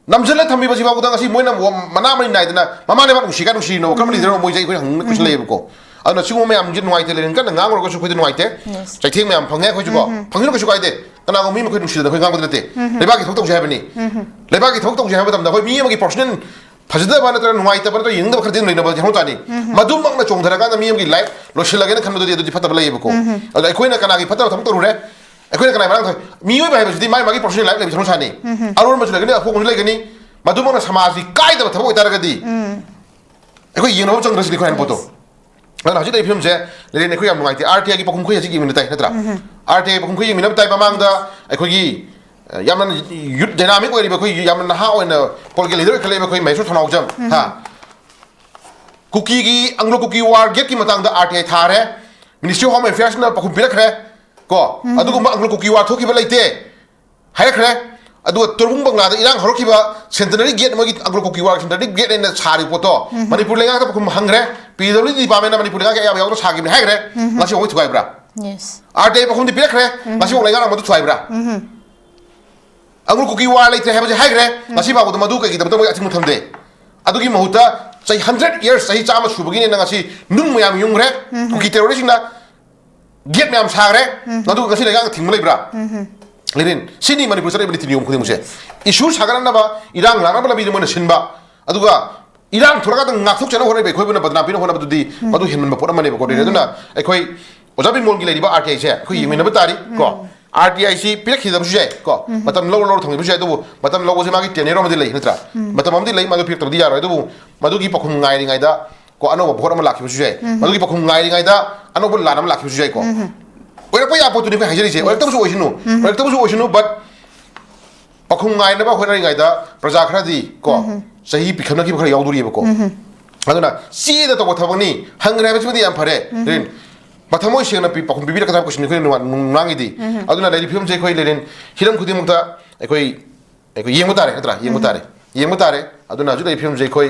ꯅꯝꯁꯤꯜꯂ ꯊꯝꯃꯤꯕꯁꯤ ꯐꯥꯎꯕꯗ ꯉꯁꯤ ꯃꯣꯏꯅ ꯃ-, ꯃꯅꯥ ꯃꯅꯤ ꯅꯥꯏꯗꯅ, ꯃꯃꯥ ꯂꯩꯕꯥꯛ ꯅꯨꯡꯁꯤ ꯀꯥꯏ ꯅꯨꯡꯁꯤꯔꯤꯅꯣ? ꯀꯔꯝꯕ leaderꯅꯣ ꯃꯣꯏꯁꯦ? ꯑꯩꯈꯣꯏ ꯍꯪꯅꯤꯡꯕ question ꯂꯩꯌꯦꯕꯀꯣ꯫ ꯑꯗꯨꯅ ꯁꯤꯒꯨꯝꯕ ꯃꯌꯥꯝꯁꯦ ꯅꯨꯡꯉꯥꯏꯇꯦ, ꯂꯤꯔꯤꯟ, ꯀꯟꯅ ꯉꯥꯡꯉꯨꯔꯒꯁꯨ ꯑꯩꯈꯣꯏꯗꯤ ꯅꯨꯡꯉꯥꯏꯇꯦ꯫ Yes. ꯆꯩꯊꯦꯡ ꯃꯌꯥꯝ ꯐꯪꯉꯦ ꯑꯩꯈꯣꯏꯁꯨꯀꯣ꯫ ꯐꯪꯁꯤꯅ ꯀꯩꯁꯨ ꯀꯥꯏꯗꯦ꯫ ꯀꯅꯥꯒꯨꯝꯕ ꯃꯤ ꯃꯈꯩ ꯅꯨꯡꯁꯤꯗꯅ ꯑꯩꯈꯣꯏ ꯉꯥꯡꯕꯗꯤ ꯅꯠꯇꯦ꯫ ꯂꯩꯕꯥꯛꯀꯤ ꯊꯕꯛ ꯇꯧꯁꯦ ꯍꯥꯏꯕꯅꯤ꯫ ꯂꯩꯕꯥꯛꯀꯤ ꯊꯕꯛ ꯇꯧꯁꯦ ꯍꯥꯏꯕ ꯃꯇꯝꯗ ꯑꯩꯈꯣꯏ ꯃꯤ ꯑꯃꯒꯤ personal ꯐꯖꯗꯕ ꯅꯠꯇ꯭ꯔꯒ ꯅꯨꯡꯉꯥꯏꯇꯕ ꯅꯠꯇ꯭ꯔꯒ ꯌꯦꯡꯅꯤꯡꯗꯕ ꯈꯔꯗꯤ ꯑꯗꯨꯝ ꯂꯩꯅꯕ ꯍꯧꯅ ꯆꯥꯅꯤ꯫ ꯃꯗꯨꯃꯛꯅ ꯆꯣꯡꯊꯔꯀꯥꯟꯗ ꯃꯤ ꯑꯃꯒꯤ ꯂꯥꯏꯐ ꯂꯣꯏꯁꯤꯜꯂꯒꯦꯅ ꯈꯟꯕꯗꯨꯗꯤ ꯑꯗꯨꯗꯤ ꯐꯠꯇꯕ ꯂꯩꯌꯦꯕꯀꯣ꯫ ꯑꯗꯣ ꯑꯩꯈꯣꯏꯅ ꯀꯅꯥꯒꯤ ꯐꯠꯇꯕ ꯊꯕꯛ ꯇꯧꯔꯨꯔꯦ? ꯑꯩꯈꯣꯏꯅ ꯀꯅꯥꯒꯤ ꯃꯔꯥꯡ ꯊꯣꯏ? ꯃꯤꯑꯣꯏꯕ ꯍꯥꯏꯕꯁꯤꯗꯤ ꯃꯥꯒꯤ ꯃꯥꯒꯤ ꯄꯔꯁꯣꯅꯦꯜ ꯂꯥꯏꯐ ꯂꯩꯕ ꯍꯧꯅ ꯁꯥꯅꯤ꯫ ꯑꯔꯣꯟꯕꯁꯨ ꯂꯩꯒꯅꯤ, ꯑꯐꯣꯡꯕꯁꯨ ꯂꯩꯒꯅꯤ꯫ ꯃꯗꯨꯃꯛꯅ ꯁꯃꯥꯖꯒꯤ ꯀꯥꯏꯗꯕ ꯊꯕꯛ ꯑꯣꯏꯇꯥꯔꯒꯗꯤ ꯑꯩꯈꯣꯏ ꯌꯦꯡꯅꯕ ꯆꯪꯗ꯭ꯔꯁꯤꯅꯤ ꯑꯩꯈꯣꯏ ꯍꯥꯏꯅ ꯄꯣꯠꯇꯣ꯫ ꯑꯗꯨꯅ ꯍꯧꯖꯤꯛ ꯂꯩꯔꯤꯕ ꯐꯤꯕꯝꯁꯦ, ꯂꯩꯔꯦꯅꯦ, ꯑꯩꯈꯣꯏ ꯌꯥꯝ ꯅꯨꯡꯉꯥꯏꯇꯦ꯫ ꯑꯥꯔ ꯇꯤ ꯑꯥꯏꯒꯤ ꯄꯥꯎꯈꯨꯝ ꯑꯩꯈꯣꯏ ꯍꯧꯖꯤꯛ ꯌꯦꯡꯃꯤꯟꯅ ꯇꯥꯏ, ꯅꯠꯇ꯭ꯔꯥ? ꯑꯥꯔ ꯇꯤ ꯑꯥꯏꯒꯤ ꯄꯥꯎꯈꯨꯝ ꯑꯩꯈꯣꯏ ꯌꯦꯡꯃꯤꯟꯅꯕ ꯇꯥꯏ꯫ ꯃꯃꯥꯡꯗ ꯑꯩꯈꯣꯏꯒꯤ, ꯑ, ꯌꯥꯝꯅ ꯌꯨꯠ ꯗꯥꯏꯅꯥꯃꯤꯛ ꯑꯣꯏꯔꯤꯕ, ꯑꯩꯈꯣꯏ ꯌꯥꯝꯅ ꯅꯍꯥ ꯑꯣꯏꯅ ꯄꯣꯂꯤꯇꯤꯀꯦꯜ ꯂꯤꯗꯔ ꯑꯣꯏꯈꯠꯂꯛꯏꯕ ꯑꯩꯈꯣꯏ ꯃꯍꯦꯁꯣꯔ ꯊꯧꯅꯥꯎꯖꯝ, ꯍꯥ? ꯀꯨꯀꯤꯒꯤ, ꯑꯪꯒ꯭ꯂꯣ ꯀꯨꯀꯤ ꯋꯥꯔ ꯒꯦꯠꯀꯤ ꯃꯇꯥꯡꯗ ꯑꯥꯔ ꯇꯤ ꯑꯥꯏ ꯊꯥꯔꯦ, ꯃꯤꯅꯤꯁꯇ꯭ꯔꯤ ꯑꯣꯐ ꯍꯣꯝ ꯑꯦꯐꯤꯌꯔꯁꯅ ꯄꯥꯎꯈꯨꯝ ꯄꯤꯔꯛꯈ꯭ꯔꯦ꯫ ꯀꯣ, ꯑꯗꯨꯒꯨꯝꯕ ꯑꯪꯒ꯭ꯂꯣ ꯀꯨꯀꯤ ꯋꯥꯔ ꯊꯣꯛꯈꯤꯕ ꯂꯩꯇꯦ ꯍꯥꯏꯔꯛꯈ꯭ꯔꯦ꯫ ꯑꯗꯨꯒ ꯇꯣꯔꯕꯨꯡ ꯕꯪꯂꯥꯗ ꯏꯔꯥꯡ ꯍꯧꯔꯛꯈꯤꯕ ꯁꯦꯟꯇꯅꯔꯤ ꯒꯦꯠ, ꯃꯣꯏꯒꯤ ꯑꯪꯒ꯭ꯂꯣ ꯀꯨꯀꯤ ꯋꯥꯔ ꯁꯦꯟꯇꯅꯔꯤ ꯒꯦꯠ ꯍꯥꯏꯅ ꯁꯥꯔꯤꯕ ꯄꯣꯠꯇꯣ ꯃꯅꯤꯄꯨꯔ ꯂꯩꯉꯥꯛꯇ ꯄꯥꯎꯈꯨꯝ ꯍꯪꯈ꯭ꯔꯦ꯫ ꯄꯤ ꯗꯕ꯭ꯂꯤꯎ ꯗꯤ ꯗꯤꯄꯥꯔꯠꯃꯦꯟꯅ ꯃꯅꯤꯄꯨꯔ ꯂꯩꯉꯥꯛꯀꯤ ꯑꯌꯥꯕ ꯌꯥꯎꯗꯅ ꯁꯥꯈꯤꯕꯅꯤ ꯍꯥꯏꯈ꯭ꯔꯦ꯫ ꯉꯁꯤ ꯐꯥꯎꯕ ꯊꯨꯒꯥꯏꯕ꯭ꯔꯥ? Yes. ꯑꯥꯔ ꯇꯤ ꯑꯥꯏ ꯄꯥꯎꯈꯨꯝꯗꯤ ꯄꯤꯔꯛꯈ꯭ꯔꯦ꯫ ꯉꯁꯤ ꯐꯥꯎ ꯂꯩꯉꯥꯛꯅ ꯃꯗꯨ ꯊꯨꯒꯥꯏꯕ꯭ꯔꯥ? ꯑꯪꯒ꯭ꯂꯣ ꯀꯨꯀꯤ ꯋꯥꯔ ꯂꯩꯇ꯭ꯔꯦ ꯍꯥꯏꯕꯁꯦ ꯍꯥꯏꯈ꯭ꯔꯦ꯫ ꯉꯁꯤ ꯐꯥꯎꯕꯗ ꯃꯗꯨ ꯀꯩꯒꯤꯗꯃꯛꯇ ꯃꯣꯏ ꯑꯊꯤꯡꯕ ꯊꯝꯗꯦ? ꯑꯗꯨꯒꯤ ꯃꯍꯨꯠꯇ ꯆꯍꯤ hundred years, ꯆꯍꯤ ꯆꯥꯝꯃ ꯁꯨꯕꯒꯤꯅꯦꯅ ꯉꯁꯤ ꯅꯨꯡ ꯃꯌꯥꯝ ꯌꯨꯡꯈ꯭ꯔꯦ꯫ ꯀꯨꯀꯤ ꯇꯦꯔꯣꯔꯤꯁꯁꯤꯡꯅ ꯒꯦꯠ ꯃꯌꯥꯝ ꯁꯥꯈ꯭ꯔꯦ꯫ ꯃꯗꯨ ꯉꯁꯤ ꯂꯩꯉꯥꯛꯅ ꯊꯤꯡꯕ ꯂꯩꯕ꯭ꯔꯥ? ꯂꯩꯔꯦꯟ, ꯁꯤꯅꯤ ꯃꯅꯤꯄꯨꯔ ꯆꯠꯂꯤꯕ ꯅꯤꯇꯤ ꯅꯤꯌꯣꯝ ꯈꯨꯗꯤꯡꯃꯛꯁꯦ꯫ ꯏꯁꯨ ꯁꯥꯒꯠꯅꯅꯕ, ꯏꯔꯥꯡ ꯂꯥꯛꯅꯕ ꯂꯝꯕꯤꯗ ꯃꯣꯏꯅ ꯁꯤꯟꯕ, ꯑꯗꯨꯒ ꯏꯔꯥꯡ ꯊꯣꯛꯂꯀꯥꯟꯗ ꯉꯥꯛꯊꯣꯛꯆꯅꯕ ꯍꯣꯠꯅꯕ ꯑꯩꯈꯣꯏꯕꯨꯅ ꯕꯗꯅꯥꯝ ꯄꯤꯅꯕ ꯍꯣꯠꯅꯕꯗꯨꯗꯤ ꯃꯗꯨ ꯍꯦꯟꯃꯟꯕ ꯄꯣꯠ ꯑꯃꯅꯦꯕꯀꯣ꯫ ꯂꯩꯔꯦ, ꯑꯗꯨꯅ ꯑꯩꯈꯣꯏ ꯑꯣꯖꯥ ꯕꯤꯃꯣꯜꯒꯤ ꯂꯩꯔꯤꯕ ꯑꯥꯔ ꯇꯤ ꯑꯥꯏꯁꯦ ꯑꯩꯈꯣꯏ ꯌꯦꯡꯃꯤꯟꯅꯕ ꯇꯥꯔꯤ ꯀꯣ꯫ ꯑꯥꯔ ꯇꯤ ꯑꯥꯏꯁꯤ ꯄꯤꯔꯛꯈꯤꯗꯕꯁꯨ ꯌꯥꯏ ꯀꯣ꯫ ꯃꯇꯝ ꯂꯧꯔ ꯂꯧꯔ ꯊꯝꯈꯤꯕꯁꯨ ꯌꯥꯏ꯫ ꯑꯗꯨꯕꯨ ꯃꯇꯝ ꯂꯧꯕꯁꯦ ꯃꯥꯒꯤ ꯇꯦꯅꯤꯌꯔ ꯑꯃꯗꯤ ꯂꯩ, ꯅꯠꯇ꯭ꯔꯥ? ꯃꯇꯝ ꯑꯃꯗꯤ ꯂꯩ, ꯃꯗꯨ ꯄꯤꯔꯛꯇꯕꯗꯤ ꯌꯥꯔꯣꯏ꯫ ꯑꯗꯨꯕꯨ ꯃꯗꯨꯒꯤ ꯄꯥꯎꯈꯨꯝ ꯉꯥꯏꯔꯤꯉꯩꯗ ꯀꯣ, ꯑꯅꯧꯕ ꯚꯣꯠ ꯑꯃ ꯂꯥꯛꯈꯤꯕꯁꯨ ꯌꯥꯏ꯫ ꯃꯗꯨꯒꯤ ꯄꯥꯎꯈꯨꯝ ꯉꯥꯏꯔꯤꯉꯩꯗ ꯑꯅꯧꯕ ꯂꯥꯟ ꯑꯃ ꯂꯥꯛꯈꯤꯕꯁꯨ ꯌꯥꯏꯀꯣ꯫ ꯑꯣꯏꯔꯛꯄ ꯌꯥꯕ ꯄꯣꯠꯇꯨꯅꯤ ꯑꯩꯈꯣꯏ ꯍꯥꯏꯖꯔꯤꯁꯦ꯫ ꯑꯣꯏꯔꯛꯇꯕꯁꯨ ꯑꯣꯏꯁꯅꯨ, ꯑꯣꯏꯔꯛꯇꯕꯁꯨ ꯑꯣꯏꯁꯅꯨ, but ꯄꯥꯎꯈꯨꯝ ꯉꯥꯏꯅꯕ ꯍꯣꯠꯅꯔꯤꯉꯩꯗ ꯄ꯭ꯔꯖꯥ ꯈꯔꯗꯤ ꯀꯣ, ꯆꯍꯤ ꯄꯤꯈꯠꯅꯈꯤꯕ ꯈꯔ ꯌꯥꯎꯗꯣꯔꯤꯕꯀꯣ꯫ ꯑꯗꯨꯅ ꯆꯦꯗ ꯇꯧꯕ ꯊꯕꯛꯅꯤ, ꯍꯪꯈ꯭ꯔꯦ ꯍꯥꯏꯕꯁꯤꯃꯗꯤ ꯌꯥꯝ ꯐꯔꯦ꯫ ꯂꯦꯔꯤꯟ, ꯃꯊꯃꯣꯏ ꯁꯦꯡꯅ ꯄꯤ-, ꯄꯥꯎꯈꯨꯝ ꯄꯤꯕꯤꯔꯛꯀꯗꯕ ꯀꯣꯏꯁꯟꯅꯤ ꯑꯩꯈꯣꯏꯅ ꯅꯨꯡꯉꯥ-, ꯅꯨꯡꯉꯥꯡꯉꯤꯗꯤ꯫ ꯑꯗꯨꯅ ꯂꯩꯔꯤꯕ ꯐꯤꯕꯝꯁꯦ ꯑꯩꯈꯣꯏ ꯂꯦꯔꯤꯟ ꯍꯤꯔꯝ ꯈꯨꯗꯤꯡꯃꯛꯇ ꯑꯩꯈꯣꯏ, ꯑꯩꯈꯣꯏ ꯌꯦꯡꯕ ꯇꯥꯔꯦ, ꯅꯠꯇ꯭ꯔꯥ? ꯌꯦꯡꯕ ꯇꯥꯔꯦ, ꯌꯦꯡꯕ ꯇꯥꯔꯦ꯫ ꯑꯗꯨꯅ ꯍꯧꯖꯤꯛ ꯂꯩꯔꯤꯕ ꯐꯤꯕꯝꯁꯦ ꯑꯩꯈꯣꯏ,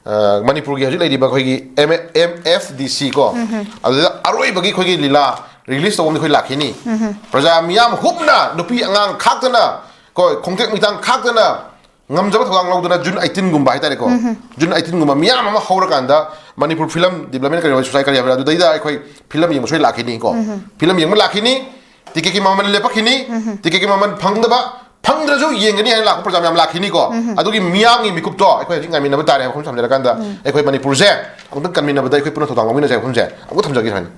ꯑ, ꯃꯅꯤꯄꯨꯔꯒꯤ ꯍꯧꯖꯤꯛ ꯂꯩꯔꯤꯕ ꯑꯩꯈꯣꯏꯒꯤ ꯑꯦꯝ ꯑꯦꯐ ꯗꯤ ꯁꯤ ꯀꯣ, ꯑꯗꯨꯗ ꯑꯔꯣꯏꯕꯒꯤ ꯑꯩꯈꯣꯏꯒꯤ ꯂꯤꯂꯥ ꯔꯤꯂꯤꯁ ꯇꯧꯕ ꯑꯩꯈꯣꯏ ꯂꯥꯛꯈꯤꯅꯤ꯫ ꯄ꯭ꯔꯖꯥ ꯃꯤꯌꯥꯝ ꯍꯨꯞꯅ ꯅꯨꯄꯤ ꯑꯉꯥꯡ ꯈꯥꯛꯇꯅ ꯀꯣ, ꯈꯣꯡꯇꯦꯛ ꯃꯤꯇꯥꯡ ꯈꯥꯛꯇꯅ ꯉꯝꯖꯕ ꯊꯧꯗꯥꯡ ꯂꯧꯗꯨꯅ ꯖꯨꯟ ꯑꯩꯠꯇꯤꯟꯒꯨꯝꯕ ꯍꯥꯏꯇꯥꯔꯦꯀꯣ, ꯖꯨꯟ ꯑꯩꯠꯇꯤꯟꯒꯨꯝꯕ ꯃꯤꯌꯥꯝ ꯑꯃ ꯍꯧꯔꯀꯥꯟꯗ ꯃꯅꯤꯄꯨꯔ ꯐꯤꯂꯝ ꯗꯤꯕ꯭ꯂꯞꯃꯦꯟ ꯀꯔꯤ ꯁꯣꯁꯥꯏꯇꯤ ꯀꯔꯤ ꯍꯥꯏꯕ꯭ꯔꯥ, ꯑꯗꯨꯗꯩꯗ ꯑꯩꯈꯣꯏ ꯐꯤꯂꯝ ꯌꯦꯡꯕ ꯁꯣꯏ ꯂꯥꯛꯈꯤꯅꯤ ꯀꯣ꯫ ꯐꯤꯂꯝ ꯌꯦꯡꯕ ꯂꯥꯛꯈꯤꯅꯤ, ꯇꯤꯀꯦꯠꯀꯤ ꯃꯃꯜ ꯂꯦꯞꯄꯛꯈꯤꯅꯤ, ꯇꯤꯀꯦꯠꯀꯤ ꯃꯃꯜ ꯐꯪꯗꯕ, ꯐꯪꯗ꯭ꯔꯁꯨ ꯌꯦꯡꯒꯅꯤ ꯍꯥꯏꯅ ꯂꯥꯛꯄ ꯄ꯭ꯔꯖꯥ ꯃꯌꯥꯝ ꯂꯥꯛꯈꯤꯅꯤꯀꯣ꯫ ꯑꯗꯨꯒꯤ ꯃꯤꯌꯥꯝꯒꯤ ꯃꯤꯀꯨꯞꯇꯣ ꯑꯩꯈꯣꯏ ꯍꯧꯖꯤꯛ ꯉꯥꯏꯃꯤꯟꯅꯕ ꯇꯥꯔꯦ꯫ ꯋꯥꯐꯝ ꯊꯝꯖꯔꯀꯥꯟꯗ ꯑꯩꯈꯣꯏ ꯃꯅꯤꯄꯨꯔꯁꯦ ꯑꯃꯨꯛꯇꯪ ꯀꯟꯃꯤꯟꯅꯕꯗ ꯑꯩꯈꯣꯏ ꯄꯨꯟꯅ ꯊꯧꯗꯥꯡ ꯂꯧꯃꯤꯟꯅꯁꯦ ꯍꯥꯏꯕ ꯋꯥꯐꯝꯁꯦ ꯑꯃꯨꯛ ꯊꯝꯖꯒꯦ ꯁ꯭ꯋꯥꯏꯅ꯫